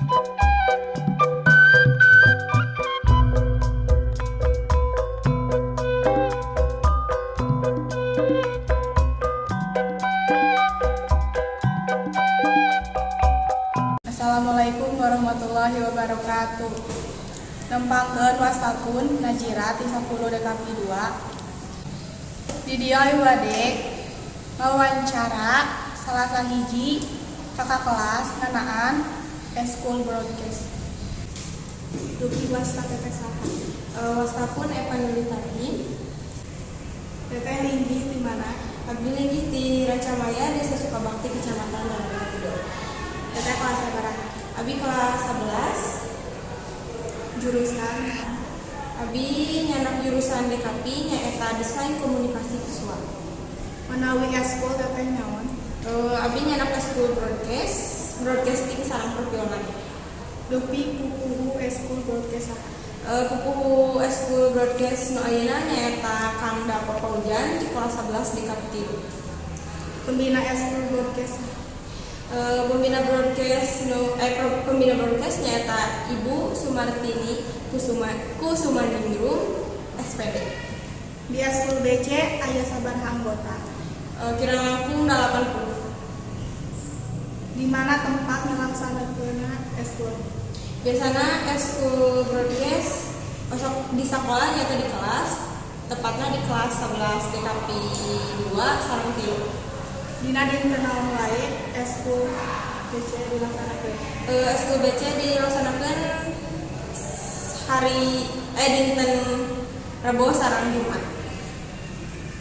Assalamualaikum warahmatullahi wabarakatuh. Nempangkeun wastapun Najira ti 10 DKP 2. Di dieu ieu bade ngawawancara salah sahiji kakak kelas ngeunaan eskul broadcast. Dupi wasta teteh saha? Wastapun Eva Nurita Rahim. Teteh linggih di mana? Abdi linggih di Rancamaya, Desa Sukabakti, Kecamatan Ranggeh Kidul. Teteh kelas sabaraha? Abi kelas 11. Jurusan? Abi nyandak jurusan DKP, nyaeta Desain Komunikasi Visual. Menawi eskul teteh naon? Abi nyandak eskul broadcast, broadcasting sareng perfilman. Dupi pupuhu eskul broadcast saha? Pupuhu eskul broadcast nu ayeuna nyaeta Kang Dapo Paujan di kelas 11 DKP 3. Pembina eskul broadcast saha? Pembina broadcast nu eh pembina broadcast nyaeta Ibu Sumartini Kusuma Kusumaningrum SPD. Di eskul BC aya sabaraha anggota? Kira langkung 80. Di mana tempat ngalaksanakeunna eskul? Biasana eskul broadcast osok di sekolah atau di kelas, tepatnya di kelas 11 DKP 2 sareng 3. Dina dinten naon wae eskul BC dilaksanakeun? Eskul BC dilaksanakeun hari dinten Rebo sareng Jumat.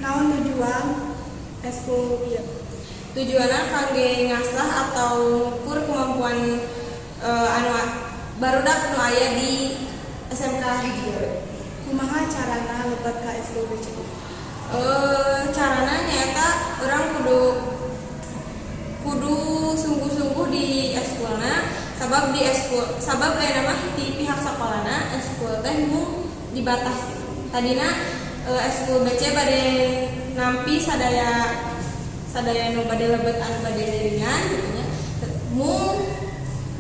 Naon tujuan eskul ieu? Tujuannya kangge ngasah atau ngukur kemampuan anu barudak nu aya di SMK Hiji Garut. Kumaha carana lebet ka eskul BC? Carana nyaeta urang kudu kudu sungguh-sungguh di eskulna, sabab di eskul, sabab aya mah di pihak sekolahna eskul teh mung dibatas gitu. Tadina eskul BC bade nampi sadaya sadaya nu bade lebet, anu bade ngiringan gitu nya, mung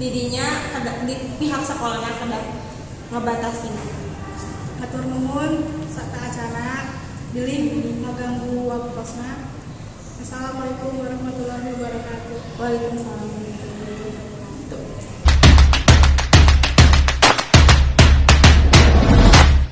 didinya di pihak sekolahna kedah ngebatasi. Hatur nuhun sateuacanna, bilih ngaganggu waktosna. Assalamualaikum warahmatullahi wabarakatuh. Waalaikumsalam.